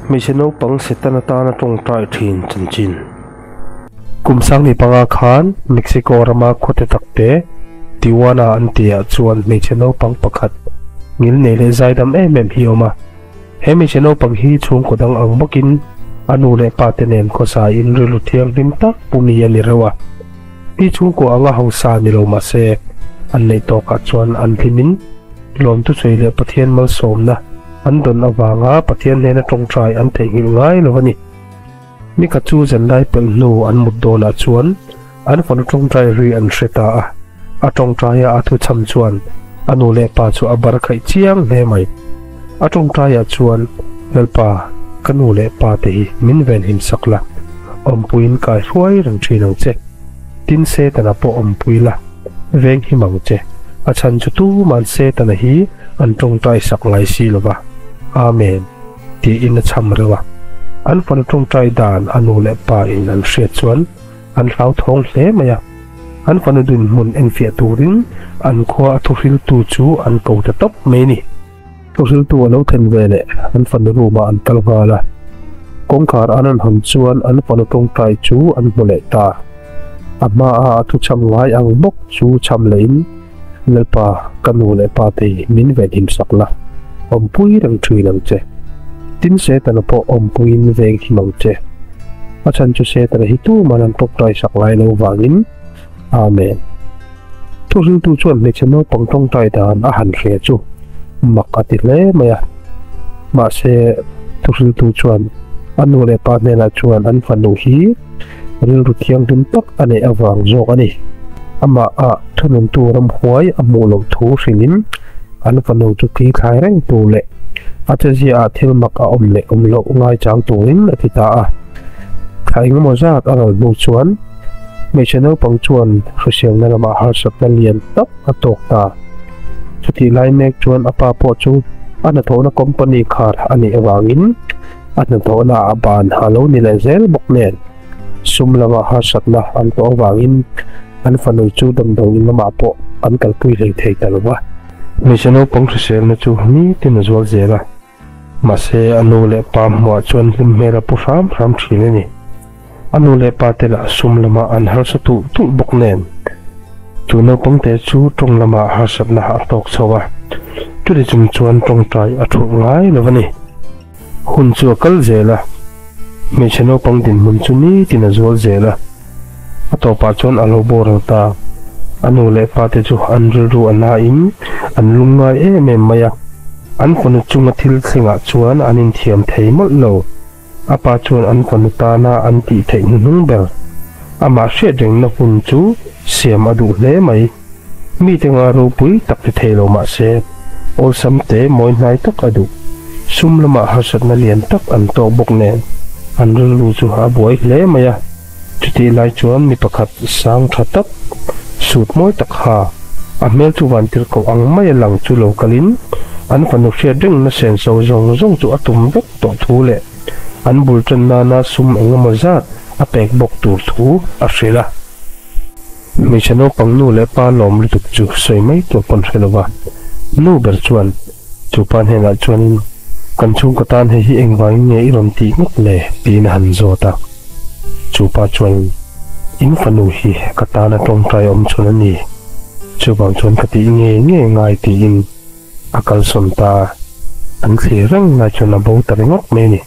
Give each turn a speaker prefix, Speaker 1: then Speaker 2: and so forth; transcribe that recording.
Speaker 1: Hmeichhe naupang Setana tana tawngtai thin chanchin. Kum sangni panga khan Mexico rama khawte takte Tijuana an tihah chuan hmeichhe naupang pakhat ngil nei leh zaidam em em hi a awm a. He hmeichhe naupang hi chhungkaw dang ang bawkin a nu leh pa te nen khawsa in rilru thianghlim tak pu mi a ni reuh a. Mi chhungkaw anga hausa ni lo mahse an neih tawkah chuan an hlimin lawmtu sawi leh Pathian malsawmna an dawn avanga Pathian hnena tawngtai an theihnghilh ngai lo a ni. Ni khat chu zanlai pelh hnu an mut dawnah chuan an fanu tawngtai ri an hre ta a, a tawngtaia a thuchham chuan a nu leh pa chu a bar khaih chiang hle mai. A tawngtaiah chuan, Lalpa, ka nu leh pa te hi min venhim sak la, awmpuiin kai hruai reng thin ang che. Tin Setana pawh awmpui la, venghim ang che. A chhan chu tuman Setana hi an tawngtai sak ngai si lo va. Amen. Tiin a chham reuh a. An fanu tawngtai dan a nu leh pa in an hriat chuan an hlauthawng hle mai a. An fanu dinhmun enfiah turin an khua a thuhriltu chu an ko ta tawp mai a ni. Thuhriltu a lo thlen ve leh an fanu room ah an kal nghal a. Kawngkhar an rawn hawn chuan an fanu tawngtai chu an hmu leh ta. A hma a a thuchham ngai ang bawk chu chham leh in, Lalpa, ka nu leh pa te hi min venhim sak la, awmpui reng thin ang che. Tin Setana pawh awmpuiin venghim ang che. A chhan chu Setana hi tuman an tawngtai sak ngai lo vangin. Amen. Thuhriltu chuan hmeichhe naupang tawngtai dan a han hria chu mak a ti hle mai a. Mahse, thuhriltu chuan a nu leh pa hnenah chuan an fanu hi rilru thianghlim tak a neih avang zawk a ni. Amah ah thununtu ramhuai a hmuh loh thu hrilhin an fanu chu thi thlai reng tur leh a chezia ah thil mak a awm leh awm loh ngaichang turin a ti ta a. Thla engemaw zat a ral hnu chuan Hmeichhe naupang chuan hriselna lamah harsatna lian tak a tawk ta. Chutih lai mek chuan a pa pawh chu a hnathawhna company khar a nih avangin a hnathawhna ah ban a lo ni leh zel bawk nen sum lama harsatna an tawh avangin an fanu chu damdawiin lamah pawh an kalpui hlei thei ta lo va. Hmeichhe naupang hriselna chu nitin a zual zel a. Mahse, a nu leh pa hmuah chuan hlim hmel a pu hram hram thin a ni. A nu leh pa te lah sum lamah an harsa tulh tulh bawk nen. Chu naupangte chu tawng lamah harsatna a tawk chho a, chuti chung chuan tawngtai a thulh ngai lo a ni. Hun chu a kal zel a, hmeichhe naupang dinhmun chu nitin a zual zel a. A tawpah chuan a lo boral ta. A nu leh pa te chu an rilru a nain an lungngai em em mai a. An fanu chunga thil thlengah chuan an inthiam thei mawlh lo. A pa chuan an fanu tana an tih theih hnuhnung ber, amah hriat rengna hun chu siam a duh hle mai. Mite nga ropui tak ti thei lo mah se, awlsam te mawi hnai tak a duh. Sum lamah harsatna lian tak an tawk bawk nen, an rilru chu a buai hle mai a. Chutih lai chuan mi pakhat sang tha tak, sut mawi tak ha, a hmel chu vantirhkoh ang mai a lang chu lo kalin, an fanu hriat rengna senso zawng zawng chu a tum vek tawh thu leh an bul tan nana sum engemaw zat a pek bawk tur thu a hrilh a. Hmeichhe naupang nu leh pa lawm lutuk chu sawi mai tur pawn hre lo va, nu ber chuan chu pa hnenah chuanin, Kan chhungkaw tan hei hi engvangin nge i rawn tih ngawt le? tiin a han zawt a. Chu pa chuan, In fanu hi ka tana tawngtai awm chhun a ni, chuvang chuan ka tih nge nge ngai tiin a kalsawn ta a, an thlir reng lai chuan a bo ta ringawt mai a ni.